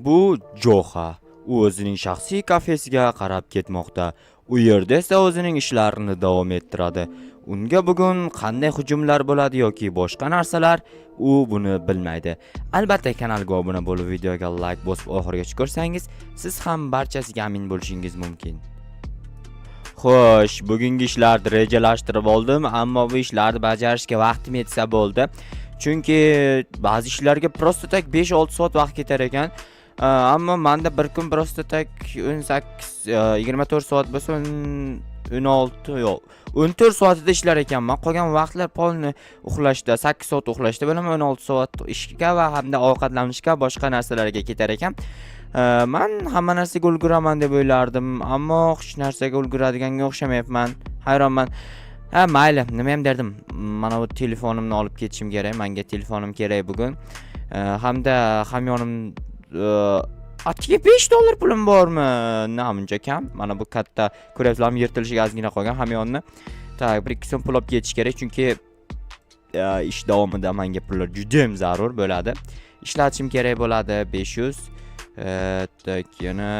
Bu Joha. U o'zining shaxsiy kafesiga qarab ketmoqda. U yerda esa o'zining ishlarini davom ettiradi. Unga bugun qanday hujumlar bo'ladi yoki boshqa narsalar, u buni bilmaydi. Albatta, kanalga obuna bo'lib, videoga like bosib, oxirigacha ko'rsangiz, siz ham barchasiga amin bo'lishingiz mumkin. Xo'sh, bugungi ishlarni rejalashtirib oldim, ammo bu ishlarni bajarishga vaqtim yetsa bo'ldi. Chunki ba'zi ishlarga просто так 5-6 soat vaqt ketar ekan. Ammo menda bir kun просто так 18, 24 soat bo'lsa, 16, yo'q, 14 soatida ishlar ekanman. Qolgan vaqtlar полный uxlashda, 8 soat uxlashda bo'laman, 16 soat ishga va hamda ovqatlanishga, boshqa narsalarga ketar ekan. Man hamma narsaga ulguraman deb o'ylardim, ammo hech narsaga ulguradiganga o'xshamayapman. Hayronman. Ha, mayli, nima ham derdim. Mana bu telefonimni olib ketishim kerak. Menga telefonim kerak bugun. Hamda hamyonim atigi 5 dollar pulim bormi? Namuncha kam. Mana bu katta, ko'ryapsizlarmi, yirtilishiga ozgina qolgan hamyonni. Так, 1-2 so'm pul olib ketish kerak, chunki ish davomida menga pullar juda ham zarur bo'ladi. Ishlatishim kerak bo'ladi 500. Так, yana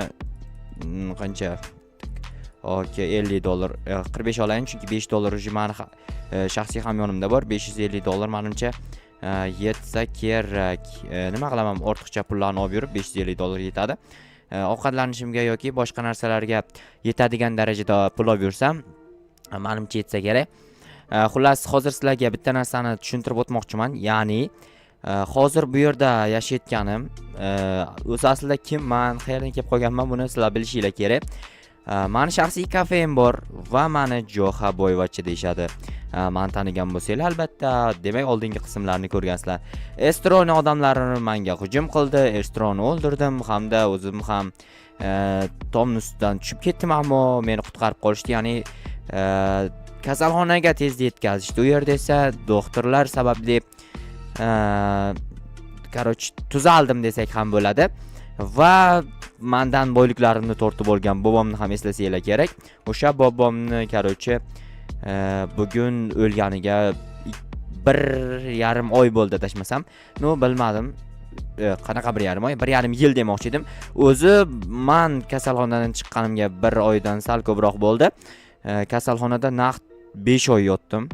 qancha? Okey, 50 dollar. 45 olayin, chunki 5 dollar уже mani shaxsiy hamyonimda bor. 550 dollar menimcha yetsa kerak. Nima qilaman ortiqcha pullarni olib yurib, 550 dollar yetadi. Ovqatlanishimga yoki boshqa narsalarga yetadigan darajada pul olib yursam, menimcha yetsa kerak. Xullas, hozir sizlarga bitta narsani tushuntirib o'tmoqchiman. Ya'ni, hozir bu yerda yashayotganim, o'zi aslida kimman, qayerdan kelib qolganman, buni sizlar bilishinglar kerak. Mani shaxsiy kafem bor va mani Joha Boyvachcha deyishadi. Mani tanigan bo'lsanglar, albatta, demak, oldingi qismlarni ko'rgansizlar. Estroni odamlari menga hujum qildi, Estroni o'ldirdim hamda o'zim ham tomni ustidan tushib ketdim, ammo meni qutqarib qolishdi, ya'ni kasalxonaga tezda yetkazishdi. U yerda esa doktorlar sababli короче, tuzaldim desak ham bo'ladi. Va mandan boyliklarimni tortib olgan bobomni ham eslasanglar kerak. O'sha bobomni, короче, bugun o'lganiga 1,5 oy bo'ldi adashmasam. Ну, bilmadim. Qanaqa 1,5 oy? 1,5 yil demoqchi edim. O'zi man kasalxonadan chiqqanimga bir oydan sal ko'proq bo'ldi. Kasalxonada naqd 5 oy yotdim.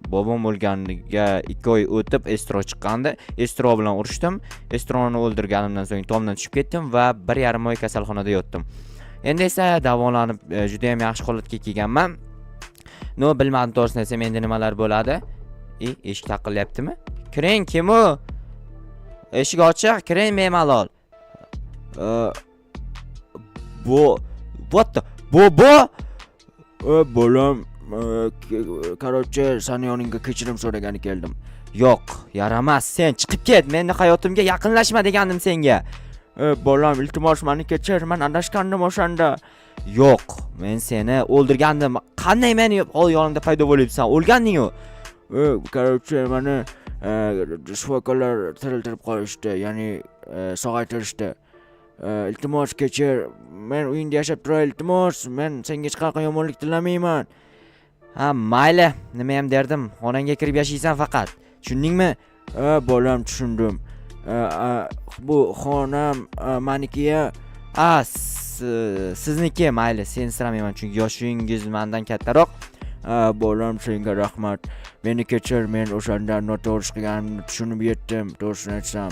Bobom o'lganiga 2 oy o'tib Estro chiqqandi. Estro bilan urushdim. Estroni o'ldirganimdan so'ng tomdan tushib ketdim va 1,5 oy kasalxonada yotdim. Endi esa davolanib, juda ham yaxshi holatga kelganman. Ну, bilmadim, to'g'risini aytsam, endi nimalar bo'ladi. E, eshik taqillayaptimi? Kiring, kim u? Eshik ochiq, kiring bemalol. Bu what the bu Bolam, короче, sani yoningga kechirim so'ragani keldim. Yo'q, yaramas, sen chiqib ket, meni hayotimga yaqinlashma degandim senga. Bolam, iltimos, meni kechir, man adashgandim o'shanda. Yo'q, men seni o'ldirgandim. Qanday meni hozir yonimda paydo bo'lyapsan? O'lganding-u. Короче, meni shifokorlar tiriltirib qo'yishdi, ya'ni sog'aytirishdi. Iltimos, kechir. Men uyingda yashab turay, iltimos. Men senga hech qanaqa yomonlik tilamayman. Ha, mayli, nima ham derdim. Xonangga kirib yashaysan faqat. Tushundingmi? Bolam, tushundim. Bu xonam maniki-ya. A, sizniki, mayli, sen siramayman, chunki yoshingiz mandan kattaroq. Bolam, senga rahmat. Meni kechir, men o'shanda noto'g'ri ish qilganimni tushunib yetdim, to'g'risini aytsam.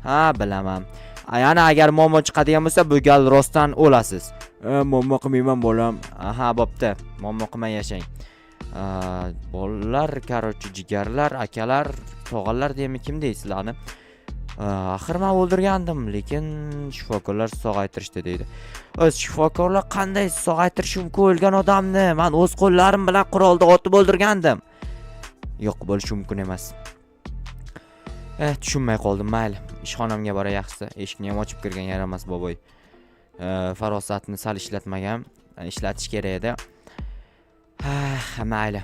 Ha, bilaman. Yana agar muammo chiqadigan bo'lsa, bu gal rostdan o'lasiz. Muammo qilmayman, bolam. Aha, bo'pti. Muammo qilmay yashang. Bolalar, короче, jigarlar, akalar, tog'alar deymi, kim deysizlarni? Axir men o'ldirgandim, lekin shifokorlar sog'aytirishdi deydi. O'z shifokorlar qanday sog'aytirishi mumkin o'lgan odamni? Men o'z qo'llarim bilan qurolda otib o'ldirgandim. Yo'q, bo'lishi mumkin emas. Eh, tushunmay qoldim, mayli. Ishxonamga boray yaxshisi. Eshikni ham ochib kirgan yaramas boboy. Farosatni sal ishlatmagan, ishlatish kerak edi. Ha, mayli.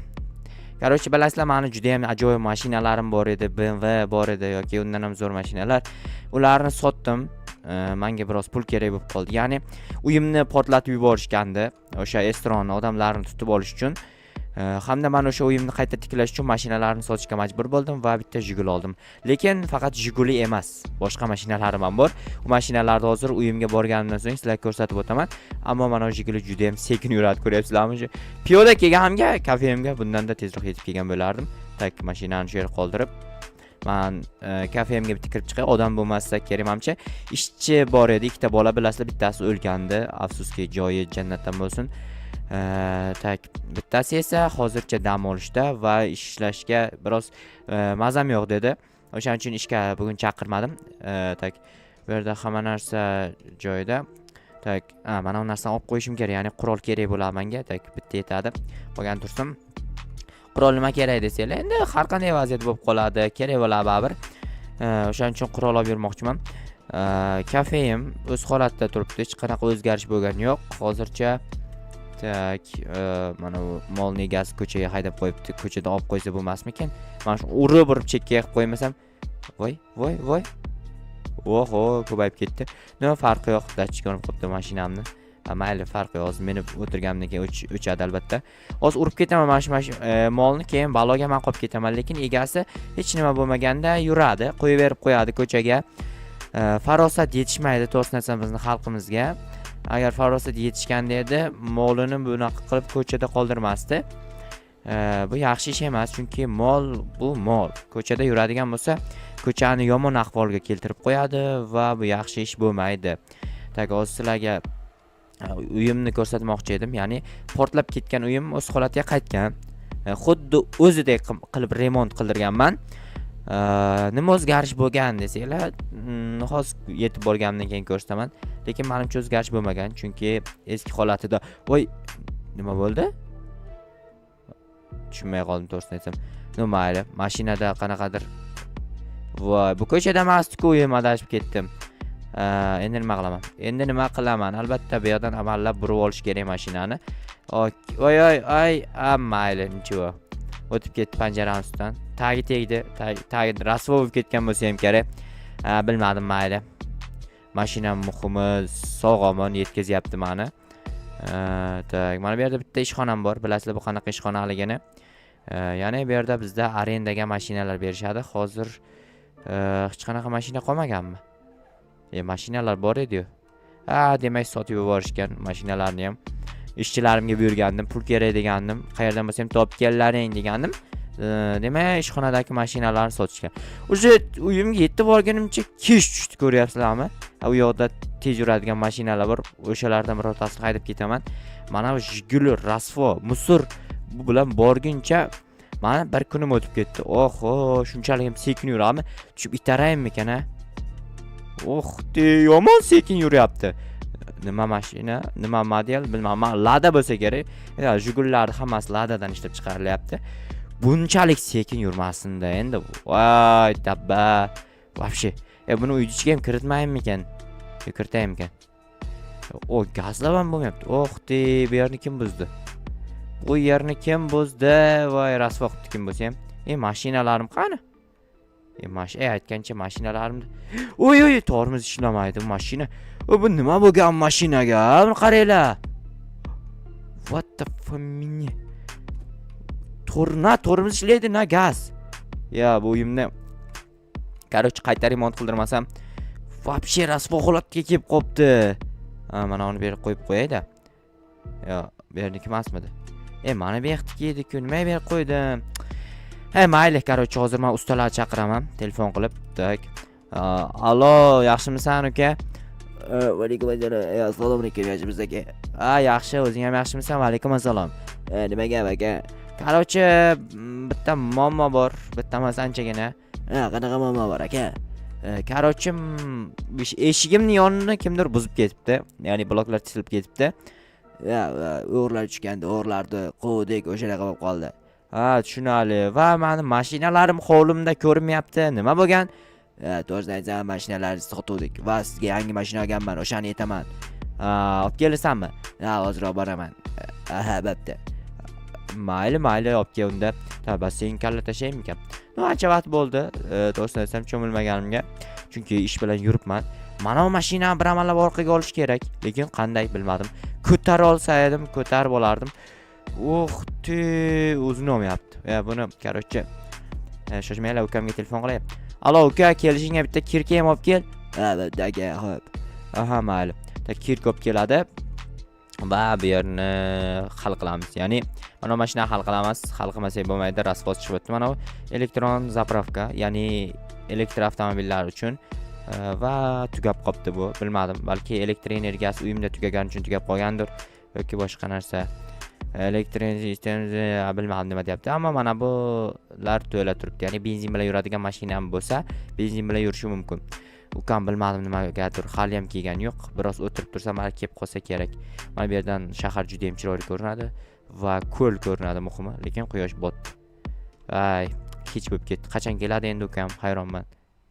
Короче, bilasizlar, mani juda ham ajoyib mashinalarim bor edi, BMW bor edi yoki undan ham zo'r mashinalar. Ularni sotdim. Menga biroz pul kerak bo'lib qoldi. Ya'ni uyimni portlatib yuborishgandi. O'sha Estroni odamlarni tutib olish uchun. Hamda man o'sha uyimni qayta tiklash uchun mashinalarni sotishga majbur bo'ldim va bitta Jiguli oldim. Lekin faqat Jiguli emas, boshqa mashinalarim ham bor. U mashinalarni hozir uyimga borganimdan so'ng sizlarga ko'rsatib o'taman. Ammo mana bu Jiguli juda ham sekin yuradi, ko'ryapsizlarmi? Shu piyoda kelganimga kafemga bundan-da tezroq yetib kelgan bo'lardim. Так, mashinani shu yerga qoldirib, man kafemga bitta kirib chiqay. Odam bo'lmasa kerak manimcha. Ishchi bor edi, ikkita bola, bilasizlar, bittasi o'lgandi. Afsuski, joyi jannatdan bo'lsin. Так, bittasi esa hozircha dam olishda va ishlashga biroz mazam yo'q dedi. O'shaning uchun ishga bugun chaqirmadim. Так, bu yerda hamma narsa joyida. Так, mana bu narsani olib qo'yishim kerak, ya'ni qurol kerak bo'ladi menga. Так, bitta yetadi. Qolgan tursin. Qurol nima kerak desanglar, endi har qanday vaziyat bo'lib qoladi, kerak bo'ladi baribir. O'shaning uchun qurol olib yurmoqchiman. Kafeim o'z holatida turibdi, hech qanaqa o'zgarish bo'lgani yo'q hozircha. Так, mana bu molni egasi ko'chaga haydab qo'yibdi. Ko'chada olib qo'ysa bo'lmasmikan? Mana shu urib urib chekkaga qilib qo'ymasam. Voy, voy, voy. Oho, ko'payib ketdi. Nima, farqi yo'q, датчик yonib qolibdi mashinamni. Ha, mayli, farqi yo'q. Hozir minib o'tirganimdan keyin o'chadi albatta. Hozir urib ketaman mana shu molni, keyin baloga man qolib ketaman, lekin egasi hech nima bo'lmaganda yuradi, qo'yib berib qo'yadi ko'chaga. Farosat yetishmaydi, to'g'risini aytsam, bizni xalqimizga. Agar farosat yetishganda edi, molini bunaqa qilib ko'chada qoldirmasdi. Bu yaxshi ish emas, chunki mol bu mol. Ko'chada yuradigan bo'lsa, ko'chani yomon ahvolga keltirib qo'yadi va bu yaxshi ish bo'lmaydi. Так, hozir sizlarga uyimni ko'rsatmoqchi edim. Ya'ni portlab ketgan uyim o'z holatiga qaytgan. Xuddi o'zidek qilib remont qildirganman. Nima o'zgarish bo'lgan desanglar, hozir yetib borganimdan keyin ko'rsataman. Lekin manimcha o'zgarish bo'lmagan, chunki eski holatida. Voy, nima bo'ldi? Tushunmay qoldim, to'g'risini aytsam. Ну mayli, mashinada qanaqadir. Voy, bu ko'chada emasdi-ku uyim, adashib ketdim. Endi nima qilaman? Endi nima qilaman? Albatta bu yoqdan amallab burib olish kerak mashinani. Voy, voy, ay, a, mayli, ничего. O'tib ketdi panjarani ustidan. Tagi tegdi, tagi rasvo bo'lib ketgan bo'lsa ham kerak. Bilmadim, mayli. Mashinam muhimi sog' omon yetkazyapti mani. Так, mana bu yerda bitta ishxonam bor. Bilasizlar bu qanaqa ishxonaligini. Ya'ni bu yerda bizda arendaga mashinalar berishadi. Hozir hech qanaqa mashina qolmaganmi? Mashinalar bor edi-yu. Ha, demak sotib yuborishgan mashinalarni ham. Ishchilarimga buyurgandim, pul kerak degandim. Qayerdan bo'lsa ham topib kellaring degandim. Demak, ishxonadagi mashinalarni sotishgan. Уже uyimga yetib borgunimcha kech tushdi, ko'ryapsizlarmi? Ha, u yoqda tez yuradigan mashinalar bor. O'shalardan birortasini haydab ketaman. Mana bu Jiguli rasvo, мусор bu bilan borguncha mana bir kunim o'tib ketdi. Oho, shunchalik ham sekin yuradimi? Tushib itaraymikan, a? Oh, de, yomon sekin yuryapti. Nima mashina, nima model bilmayman. Lada bo'lsa kerak. Ya, Jigullarni hammasi Ladadan ishlab chiqarilyapti. Bunchalik sekin yurmasin-da endi. Voy, tabba. Вообще. Buni uy ichiga ham kiritmaymikan? Yo, kiritaymikan? O, gazlab ham bo'lmayapti. Oh, de, bu yerni kim buzdi? Bu yerni kim buzdi? Voy, rasvo qilibdi kim bo'lsa ham. Mashinalarim qani? Aytgancha mashinalarimni. Oy, oy, tormoz ishlamaydi mashina. O, bu nima bo'lgan mashinaga? Buni qaranglar. What the f mini? Na tormoz ishlaydi, na gaz. Ya, bu uyimni, короче, qayta remont qildirmasam, вообще rasvo holatga kelib qolibdi. Ha, mana uni bu yerga qo'yib qo'yay-da. Yo, bu yerniki emasmidi? Mana bu yoqniki edi-ku, nimaga bu yerga qo'ydim? He, mayli, короче, hozir men ustalarni chaqiraman, telefon qilib. Так. Allo, yaxshimisan, uka? Alaykum assalom. Assalomu alaykum, yaxshimisiz, aka? Ha, yaxshi, o'zing ham yaxshimisan? Va alaykum assalom. Nima gap, aka? Короче, bitta muammo bor, bitta emas, anchagina. Ha, qanaqa muammo bor, aka? Короче, eshigimni yonini kimdir buzib ketibdi. Ya'ni bloklar tisilib ketibdi. Ya, o'g'rilar tushgandi, o'g'rilarni quvdik, o'shanaqa bo'lib qoldi. Ha, tushunarli. Va mani mashinalarim hovlimda ko'rinmayapti. Nima bo'lgan? Ha, to'g'risini aytsam, mashinalarni sotuvdik va sizga yangi mashina olganman, o'shani aytaman. Ha, olib kelasanmi? Ha, hoziroq boraman. Aha, bo'pti. Mayli, mayli, olib kel unda. Tavba, sen kalla tashlaymikan? Ну, ancha vaqt bo'ldi, to'g'risini aytsam, cho'milmaganimga. Chunki ish bilan yuribman. Mana bu mashinani bir amallab orqaga olish kerak, lekin qanday bilmadim. Ko'tara olsa edim, ko'tarib olardim. Ух ты, o'zini olmayapti. E, buni, короче, shoshmanglar, ukamga telefon qilay. Alo, uka, kelishingga bitta кирка ham olib kel. Ha, aka, xo'p. Aha, mayli. Bitta кирка olib keladi va bu yerni hal qilamiz. Ya'ni mana bu mashinani hal qilamiz. Hal qilmasak bo'lmaydi, расход chiqyapti. Mana bu elektron заправка, ya'ni elektr avtomobillar uchun va tugab qolibdi bu. Bilmadim, balki elektr energiyasi uyimda tugagani uchun tugab qolgandir yoki boshqa narsa. Elektr energiyasi, bilmadim nima deyapti, ammo mana bular to'la turibdi. Ya'ni benzin bilan yuradigan mashinam bo'lsa, benzin bilan yurishi mumkin. Ukam, bilmadim, nimagadir hali ham kelgani yo'q. Biroz o'tirib tursam, hali kelib qolsa kerak. Mana bu yerdan shahar juda ham chiroyli ko'rinadi va ko'l ko'rinadi, muhimi, lekin quyosh botdi. Ay, kech bo'lib ketdi. Qachon keladi endi ukam, hayronman.